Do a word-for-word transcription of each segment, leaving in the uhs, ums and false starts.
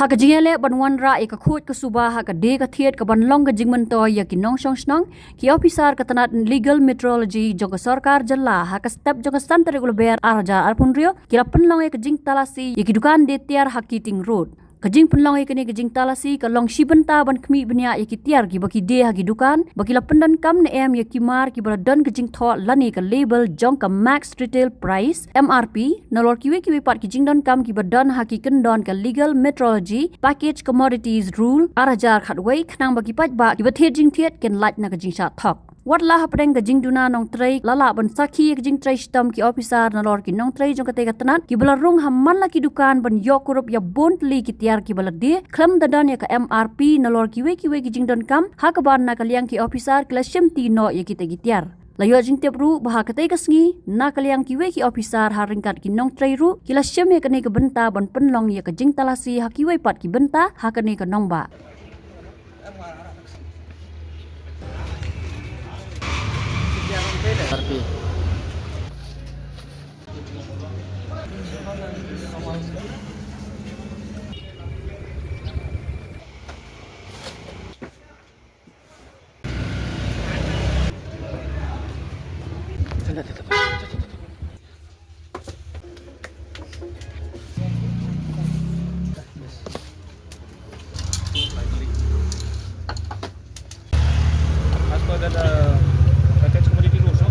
Ka jingïaleh ban wanrah ïa ka khuid ka suba ha ka die ka thied ka ban long ka jingmyntoi ïa ki nongshong shnong, ki ophisar ka tnat Legal Metrology jong ka sorkar jylla ha ka step jong ka san tarik u Lber ar hajar arphew hynriew, ki la pynlong ïa ka jingtalasi ïa ki dukan die tiar ha Keating Road. Ka jingpynlong ïa kane ka jingtalasi ka long shi bynta ban khmih bniah ïa ki tiar kiba ki die ha ki dukan, ba ki la pyndonkam ne em ïa ki mar kiba la don ka jingthoh lane ka label jong ka Max Retail Price, M R P, nalor kiwei kiwei pat ki jingdonkam kiba don ha ki kyndon ka Legal Metrology Packaged Commodities Rule ar hajar khatwei, khnang ba ki paidbah kiba thied jingthied kin lait na ka jingshah thok. Wat la hapdeng ka jingduna nongtrei la lah ban sakhi ïa ka jingtrei shitom ki ophisar nalor ki nongtrei jong kata ka tnat kiba la rung ha man la ki dukan ban ïoh kurup ïa bun tylli ki tiar kiba la die khlem da don ïa ka M R P nalor kiwei kiwei ki jingdonkam, ha kaba na ka liang ki ophisar ki la shimti noh ïa kita ki tiar. La ïoh jingtip ruh ba ha katei ka sngi na ka liang kiwei ki ophisar ha ryngkat ki nongtrei ruh ki la shim ïa kane ka bynta ban pynlong ïa ka jingtalasi ha kiwei pat ki bynta ha kane ka nongbah. As per that, uh, the tax commodity rules, no?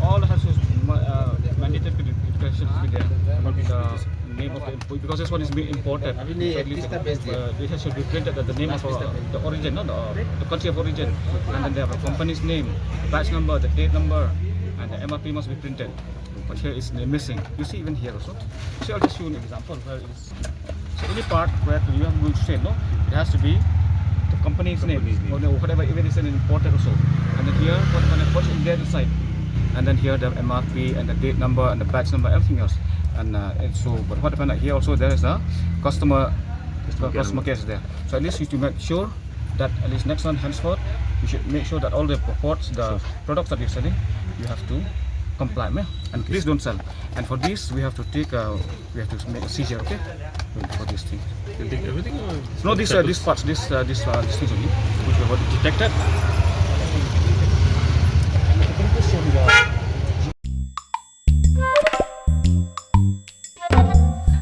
All has to ma-, uh, mandated to be, it should be there. But the name of the impo-, because this one is being imported. So at least, uh, it has to be printed at the name of, uh, the origin, no? The, uh, the country of origin. And then they have a company's name, batch number, the date number, and the M R P must be printed. But here is missing. You see, even here also. So I'll just show you an example where it is. So any part where you have going to sell, no, it has to be the company's name, company's name, or the, whatever, even it's an imported also. And then here, what, what, what's in there inside. And then here the M R P and the date number and the batch number, everything else. And, uh, and so, but what happened here also, there is a customer, customer care, customer care is there. So at least you to make sure that at least next one, henceforth, you should make sure that all the reports, the products that you're selling, you have to comply, meh? And please don't sell. And for this, we have to take, uh, we have to make a seizure, okay? For this thing. You'll take everything, or? No, this, uh, this parts, this, uh, this, uh, this thing only, which we have already detected.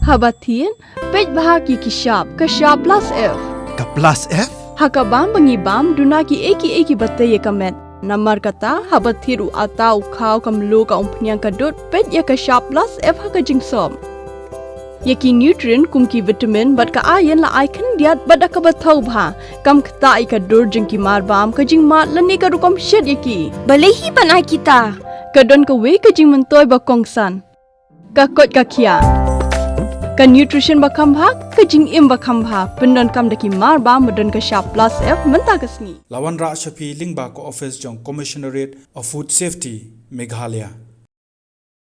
Haba thied, peit bha ki ki shap, ka shap plus F. Ka plus F? Ha ka bam ba ngi bam, duna ki ei ki ei kiba tei ïa ka met. Namar kata, haba thied u ata, u khaw, ka mluh, ka umphniang, ka dud, peit ïa ka shap plus F ha ka jingsop. Ïa ki nutrient kum ki vitamin bad ka iron la ai khyndiat bad da kaba thaw bha. Kam ktah ïa ka dur jong ki mar bam, ka jingmad lane ka rukom shet ïa ki. Balei hi ban ai kita? Ka don kawei ka jingmyntoi ba kongsan. Ka koit ka khiah. Ka nutrition ba kham bha, ka jingim ba kham bha. Pyndonkam da ki mar bam ba don ka shap plus F mynta ka sngi. La wanrah sha phi lyngba ka office jong Commissionerate of Food Safety, Meghalaya.